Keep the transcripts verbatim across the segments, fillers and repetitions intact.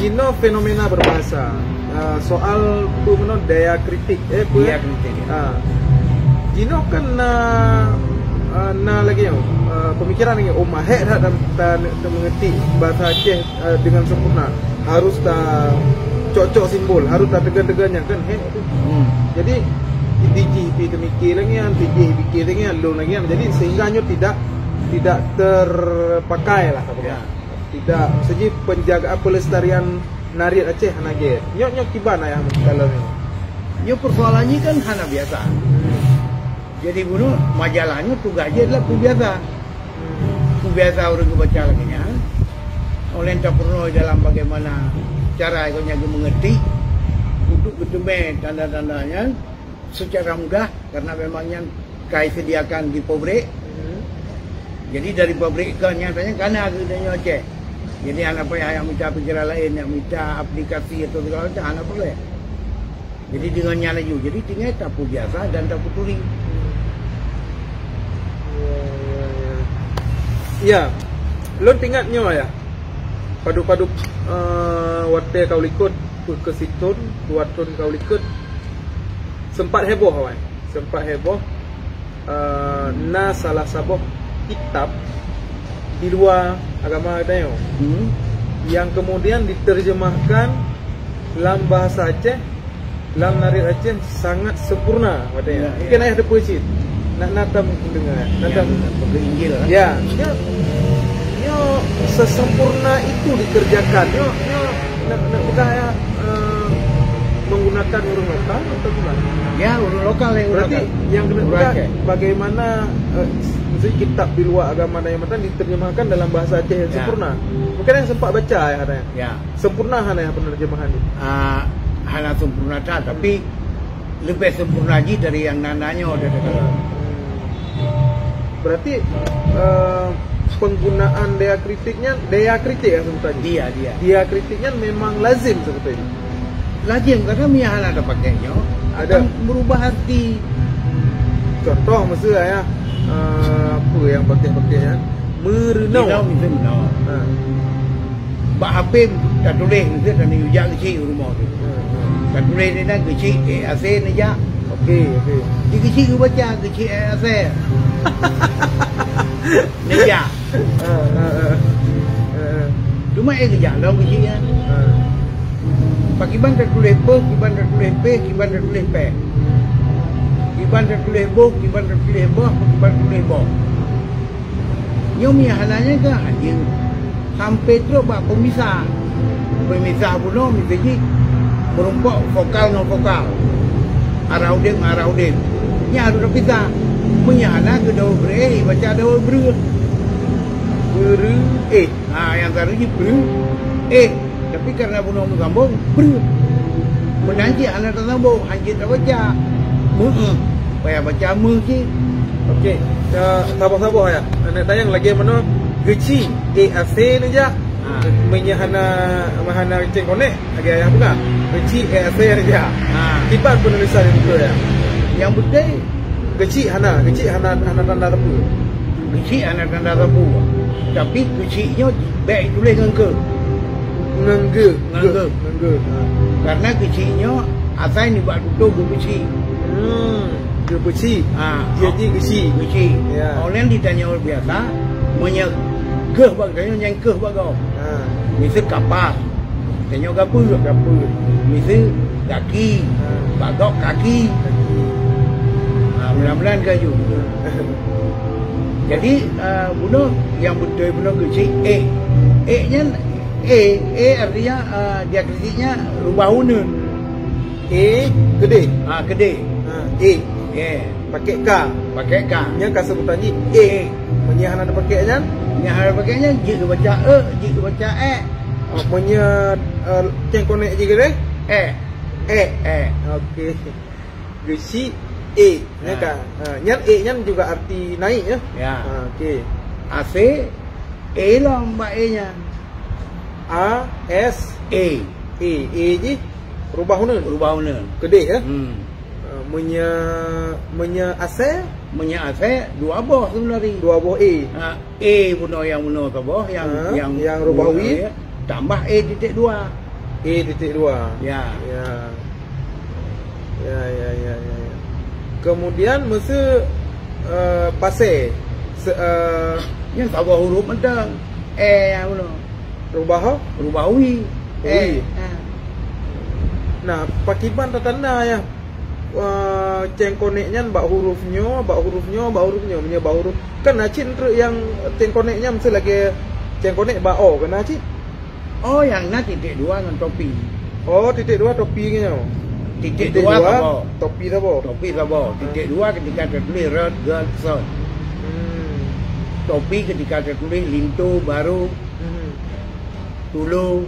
Inoe fenomena berbahasa. Ah, soal peue meunan daya kritik, eh, peue, eh? Daya kritik, ya. Ah. Jinoe kan na, ah, na lagèe nyoe, ah, pemikiran lagèe nyoe, oh, mahek that ta, ta, ta mengerti bahasa Aceh, ah, dengan sempurna. Harus ta cok-cok simbol, harus ta teugön-teugön nyan kan, hek tu. Hmm. Jadi, di jih pi teumikir lagèe nyan, di jih pikir lagèe nyan, lôn lagèe nyan. Jadi, sehingga nyoe tidak, tidak terpakai lah, apa. Ya. Tidak, seuji penjagaan pelestarian nariet Aceh hana gèt. Nyoe, nyoe kiban ayah meukalon nyoe. Nyoe persoalan nyoe kan hana biasa. Jadi bunoe majalah nyoe tugaih jih adalah peubiasa. Peubiasa ureueng geubaca lagèe nyan. Oleh tapeurunoe dalam bagaimana cara gobnyan geumeungerti untuk geuteumé tanda-tanda nyan secara mudah karena memang nyan kai sediakan di pabrik. Hmm. Jadi dari pabrik ke nyatanya kana geutanyoe Aceh. Jadi hana payah yang mita pikiran lain, yang mita aplikasi atau segala macam, hana perlu. Jadi dengan nyan laju. Jadi tinggai tapeubiasa dan tapeuturi. Ya, ya, ya. Ya, lôn teuingat nyoe ya. Padub-padub, eh, watèe ka u likot, peuet keu sithon, dua thon ka u likot, sempat heboh awai. Sempat heboh, eh, na salah saboh kitab di luwa agama geutanyoe, hmm, yang kemudian diterjemahkan lam bahasa Aceh, lam nariet Aceh sangat sempurna, watèe nyan. Ya, ya. Mungkin ayah teupeue cit. Nak, nak tam deungö, nak tam. Yang Injil, kan? Ya, ya. Nyoe sesempurna itu dikerjakan. Nyoe, nyoe nak, nak peugah ya, eh, menggunakan ureueng lokal atau gimana? Ya, ureueng lokal yang gunakan. Berarti yang kena peugah bagaimana, eh, maksudnya kitab di luwa agama dan yang matan diterjemahkan dalam bahasa Aceh yang sempurna. Mungkin yang sempat baca ya katanya. Ya. Sempurna hana ya penerjemahan ni? Ah, hana sempurna that, tapi lebih sempurna jih dari yang na-na nyoe, dia kata. Berarti, eh, penggunaan daya kritiknya, daya kritik ya sebutannya? Dia, dia. Daya kritiknya memang lazim sebetulnya? Lazim, karena meunyo hana tapakèk nyoe, akan berubah arti. Contoh, miseu ya, eh, apa yang pakèk-pakèk ya? Meurunoe. Meurunoe, meurunoe. Ha. Bak H P tatuléh, miseu, dan neujak geuchik u rumoh tu. Hmm, hmm. Tatuléh di nan geuchik, eh, asèe neujak. Okey, okey. Di geuchik geubaca, geuchik, eh, asèe. Neujak. Ah, ah, ah. Ah, ah. Cuma, eh, geujak lom geuchik nyan. Ah. Pakiban tatuléh peuh, kiban tatuléh pèh, kiban tatuléh pèh. Kiban tatuléh boh, kiban tatuléh boh, kiban tatuléh boh. Nyoe meuhana nyan ka hanjeuet. Sampai trok bak pemisah. Pemisah bunoe miseujih meurumpok vokal ngon vokal. Arah udeb ngon arah udeb. Nyan harôh tapisah. Meunyo hana keu daweueb breueh, ibaca daweueb breueh. Breueh. Ha, nyang taru jih breueh. Eh. Tapi karena bunoe meusambong, breueh. Meunan cit hana tasambong, hanjeuet tabaca. Meu'euh. Payah baca meuh cit. Okey. Eh, saboh-saboh ya. Aneuk tanyong lagèe meunoe, geuchik, eh, asèe neujak. Ha. Meunyo hana, hana cengkonek, lagèe ayah peugah. Geuchik, eh, asèe neujak. Ha. Kiban penulisan nyang beutôi ya. Nyang beutôi, geuchik hana, geuchik hana, hana tanda teupeu. Geuchik hana tanda teupeu. Tapi geuchik nyoe bèk tuléh ngon keu. Ngon geu. Ngon geu. Ngon geu. Ha. Karena geuchik nyoe asai nibak tutoe geupeuchik. Hmm, geupeuchik. Ha. Jadi geuchik. Geuchik. Ya. Orang di tanyoe biasa, meunyo geuh bak tanyoe nyang keuh bak gob. Ha. Miseu kapas. Tanyoe gapeue? Gapeue. Miseu gaki. Ha. Bak gob kaki. Kaki. Ha, mudah-mudahan ka ju. Jadi, eh, bunoe nyang beutôi bunoe geuchik eh. Eh nyan, eh, eh artinya, eh, diakritiknya rubah uneun. Eh, keudeh. Ha, keudeh. Ha, eh. Eh. Pakèk ka. Pakèk ka. Nyan ka seubutan jih eh. Eh. Meunyo hana tapakèk nyan? Meunyo hana tapakèk nyan, jeuet geubaca e, jeuet geubaca eh. Oh, meunyo, eh, cengkonek jih keudeh? Eh. Eh. Eh. Okey. Geuchik eh, nyan ka. Ha, nyan eh nyan juga arti naik ya. Ya. Ha, okey. Asèe, eh lom bak eh nyan. A S E. E, e jih rubah uneun. Rubah uneun. Keudeh ya. Hmm. Ha, meunyo, meunyo asèe? Meunyo asèe, dua boh sebenarnya. Dua boh e. Ha, e bunoe nyang bunoe saboh, nyang, ha, nyang, nyang rubah u, ya, tambah e titik dua. E titik dua. Ya. Ya. Ya, ya, ya, ya, ya. Kemudian, meuseu, eh, pasé. Se-, eh, Nyan saboh huruf mantong. E nyang bunoe. Rubah ho? Rubah wi. Wi. E. Ha. Nah, pakiban tatanda ya. Eh, céngkonek nyan bak huruf nyoe, bak huruf nyoe, bak huruf nyoe. Meunyoe bak huruf, kan na cit treuk nyang céngkonek nyan meuseu lagèe céngkonek bak o, kan na cit? Oh, nyang na titik dua ngon topi. Oh, titik dua topi nyoe. Titik dua saboh. Topi saboh. Topi saboh. Titik dua ketika tatuléh red, gold, sun. Hmm. Topi ketika tatuléh linto, baru, hmm, tulo.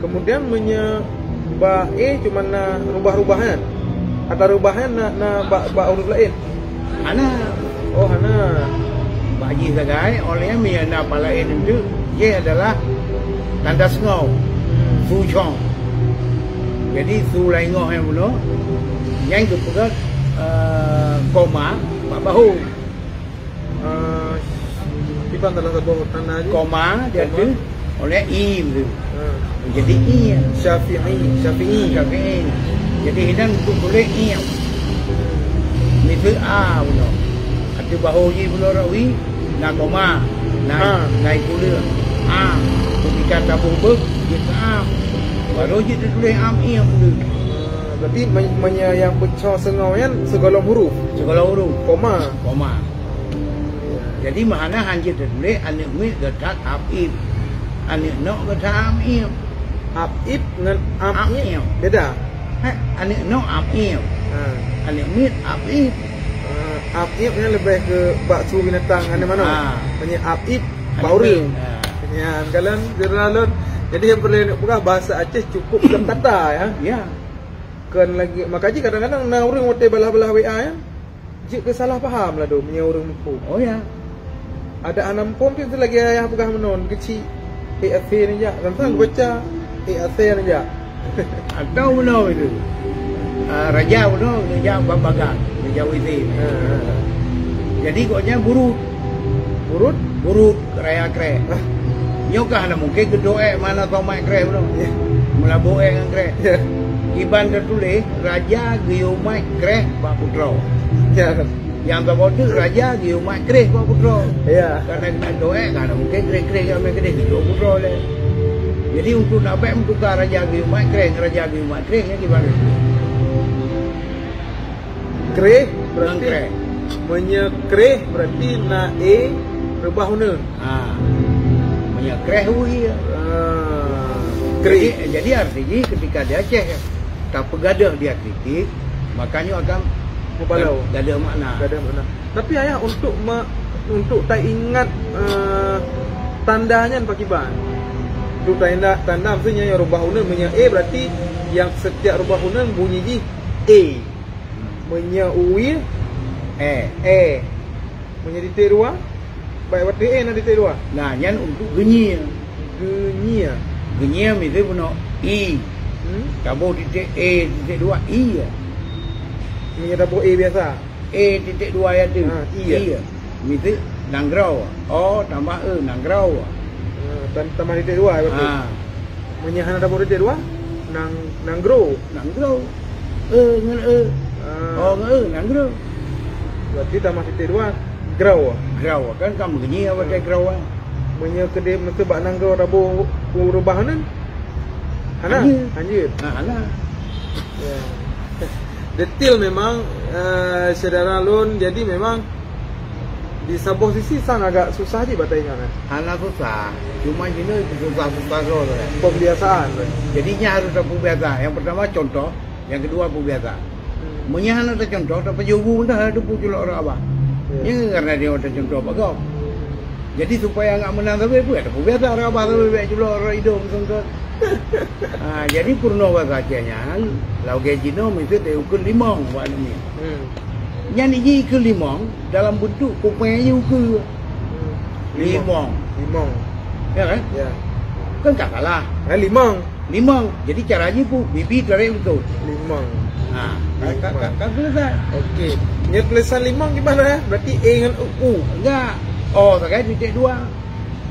Kemudian meunyoe bak e cuma na rubah-rubah nyan. Ata rubah nyan na, na bak, bak huruf laén. Hana. Oh, hana. Bak jih sagai, oleh meunyoe na palaén enteuk, jih adalah tanda seungoh. Hmm. Su cong. Jadi, su laén ngoh nyang bunoe, nyang geupeugah, eh, koma, bak bahu. Eh, kiban salah saboh tanda jih. Koma, dia tu. Oleh i tu. Ha. Jadi i. Syafi'i, Syafi'i. Syafi'i. Jadi hinan untuk tulis i. Miseue a bunoe. Ateueh bahu jih bunoe rawi, na koma, na, ha, na iku leueng. A. Ketika taboh beuh, jeuet keu am. Baru jeuet tatuléh am i bunoe. Ha, berarti men-, meunyoe nyang peucok seungoh nyan sigohlom huruf. Sigohlom huruf. Koma. Koma. Jadi, meuhana han jeuet tatuléh aneuk miet geuthat Apip. Aneuk nok geuthat Apip. Apip ngon Apip beda? Heh, aneuk nok Apip. Ha. Aneuk miet Apip. Ha, Apip nyan leubeh keu bak su binatang, aneuk manok. Ha. Meunyoe Apip, aneuk bak ureueng. Miet, ha. Nyan, kalon, jadi nyang peureulèe neuk peugah bahasa Aceh cukup tertata, ya. Ya. Kon lagi, maka jih kadang-kadang na ureueng watèe balah-balah W A, ya. Jeuet keu salah paham laju meunyoe ureueng muphom. Oh, ya. Adak hana muphom pih lagèe ayah peugah meunan, keuchik, "Eh, asèe neujak." Kan, hmm, geubaca, "Eh, asèe neujak." Atau meunan itu. Ah, raja meunan neujak bak bagan, neujak W C. Ha, ha, ha. Jadi, gobnyan burut. Burut? Burut, raya kreh. Ah. Nyoe kah hana mungken geudoe mana tomat kreh meunan. Ya. Meulaboh èk ngon kreh. Ya. Iban tatuléh, raja geuyue mat kreh bak putroe. Ya. Nyang saboh teuk raja geuyue mat kreh bak putroe. Ya. Karena geudoe kan mungken kreh-kreh nyang meukeudeh geuyue putroe lé. Jadi untuk nak bèk meutuka raja geuyue mat kreh ngon raja geuyue mat kreh nyan kiban. Kreh berarti ngon kreh. Meunyoe kreh berarti na e reubah uneun. Ha. Meunyoe kreh ui. Ha. Kreh. Jadi, jadi arti jih ketika di Aceh tapeugadôh diakritik, makanya akan meubalau. Gad-, gadoh makna. Gadoh makna. Tapi ayah untuk me-, untuk taingat, eh, tanda nyan pakiban. Untuk tanda, tanda maksudnya nyang reubah uneun meunyoe e berarti nyang setiap reubah uneun bunyi jih e. Meunyoe ui, e. E. Meunyoe titik dua, baik watèe e na titik dua. Nah, nyan untuk geunyie. Geunyie. Geunyie miseue bunoe i. Hmm? Taboh titik e, titik dua, i. Meunyoe taboh e biasa. E titik dua ya tu. Ha, i ya. I ya. Miseue nanggroe. O tambah e, nanggroe. Ha, tam-, tambah titik dua ya berarti. Ha. Meunyoe hana taboh titik dua, nang-, nanggroe. Nanggroe. E ngon e. Ah. O ngon e, nanggroe. Berarti tamah titik dua, groe. Groe. Kan ka meugeunyie watèe groe. Meunyoe keudeh meuseubab nanggroe taboh u reubah nyan? Hana? Hanjeuet. Hanjeuet. Ha, hana. Ya. Detail memang, eh, syedara lôn. Jadi memang di saboh sisi sang agak susah jih bak taingat, eh. Hana susah, cuma jinoe susah-susah droe. Pembiasaan. Jadi nyan harus tapeubiasa. Yang pertama contoh, yang kedua peubiasa. Hmm. Meunyoe hana tacontoh, tapajoh bu dah teupeu culok rot abah. Ya. Nyan karena dia tacontoh bak gob. Jadi supaya agak meunang sabe, pun tapeubiasa rot abah sabe bèk culok rot idong songkot. Ha, jadi peurunoe bahasa Aceh nyan, lagèe jinoe miseue teukeue limong bak aneuk miet. Hmm. Nyan jih ikeue limong dalam bentuk kupée jih ukeue. Hmm. Limong. Limong. Ya kan? Ya. Kan tak salah. Eh, limong. Limong. Jadi cara jih pu, bibi tarek beutôi. Limong. Ha, ka, ka, ka, ka selesai. Okey. Nyan tulisan limong gimana ya? Berarti e ngon u. Enggak. O sagai titik dua.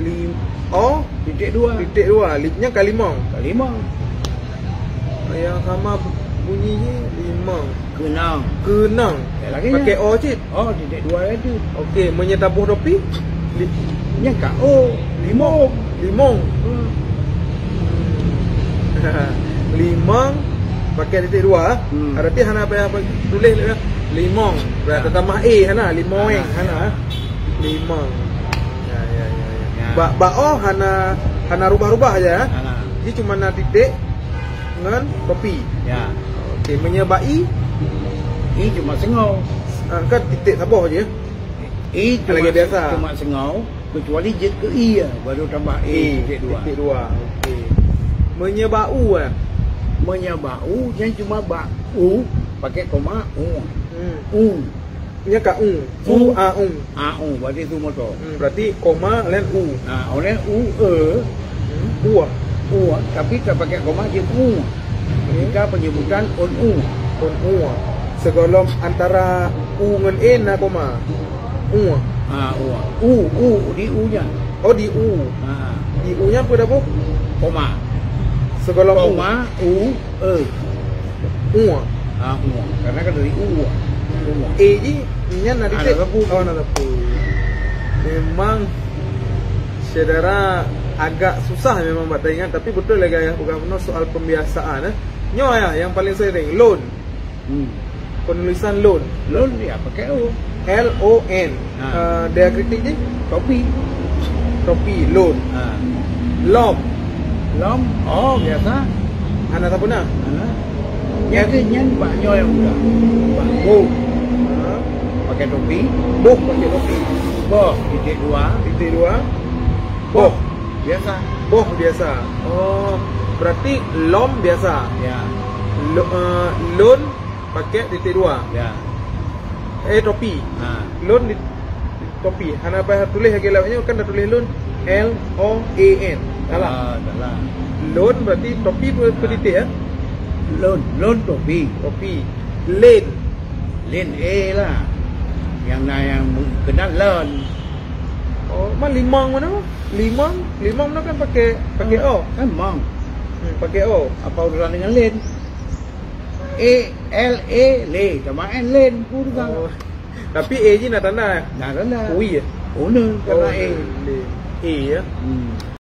Lim-, O, titik dua. Titik dua. Li-, nyan ka limong. Ka limong. Nyang sama bunyi jih limong. Keunong. Keunong. Ya, lagi pakai nyan. O cit. O, titik dua laju. Okey, meunyoe taboh topi? Li-, nyan ka O. Limong. Limong. Hmm. Limong pakai titik dua. Hmm. Berarti hana payah tuléh lé. Limong. Berarti, ah, tambah E hana, limong, ah, hana. Limong. Ya, ya, ya, ya. Ya. Bak, bak O hana, hana rubah-rubah aja, ya. Hana. Jadi cuma na titik ngon topi. Ya. Okey, meunyoe bak I? I cuma singoh. Ah, kan titik saboh je. I cuma lagi biasa. Cuma singoh, kecuali jeuet keu I ya, baru tambah E, I, titik dua. Titik dua. Okey. Meunyoe bak U, eh? Meunyoe bak U, nyan cuma bak U, pakai koma, U. Hmm. U. Nyan ka U. U. U, A, U. A, U, berarti tu moto. Hmm, berarti koma lain U. Ha, oleh U, E. Hmm, U. U, tapi tak pakai koma, dia U. Ketika penyebutan on U. On U. Segohlom antara U ngon E na koma. U. Ha, U. U, U, di U nya. Oh, di U. Ha. Di U nya apa dah, Bu? Koma. Segohlom U. Koma, U, E. Ua. Ah, ua. Karena kan dari ua. Ua. E ji, nyan na titik. Ada sapu. Oh, na sapu. Memang syedara agak susah memang bak taingat, tapi betul lagak ayah peugah bunoe soal pembiasaan, eh. Nyoe ayah yang paling sering, lon. Hmm. Penulisan lon. Lon, ya, pakai O. L O N. Ha. Eh, diakritik jih? Topi. Topi, lon. Ha. Lom. Lom. Oh, biasa. Hana sapeue na? Hana. Nyan ke nyan bak nyoe nyang muda. Bak boh. Ha. Pakai topi. Boh pakai topi. Boh. Titik dua. Titik dua. Boh. Boh. Biasa. Boh biasa. Oh, berarti lom biasa. Ya. Lo-, eh, lon pakai titik dua. Ya. Eh, topi. Ha. Lon di, topi. Hana payah tuléh lagèe lawét nyoe, kan dah tuléh lon. L O A N. Salah. Ah, salah. Lon berarti topi pe-, ha, petitik, ya? Lon, lon topi. Topi. Len. Len, eh lah. Yang na yang kenal lon. Oh, ma limong mana? Limong, limong mana kan pakai, pakai O. Kan mong. Hmm, pakai O. Apa urusan dengan len? E, L, E, le. Sama N, len. Urusan. Oh. Tapi E ji na tanda. Na tanda. Ui ya? Oh, na tanda E. E ya? Hmm.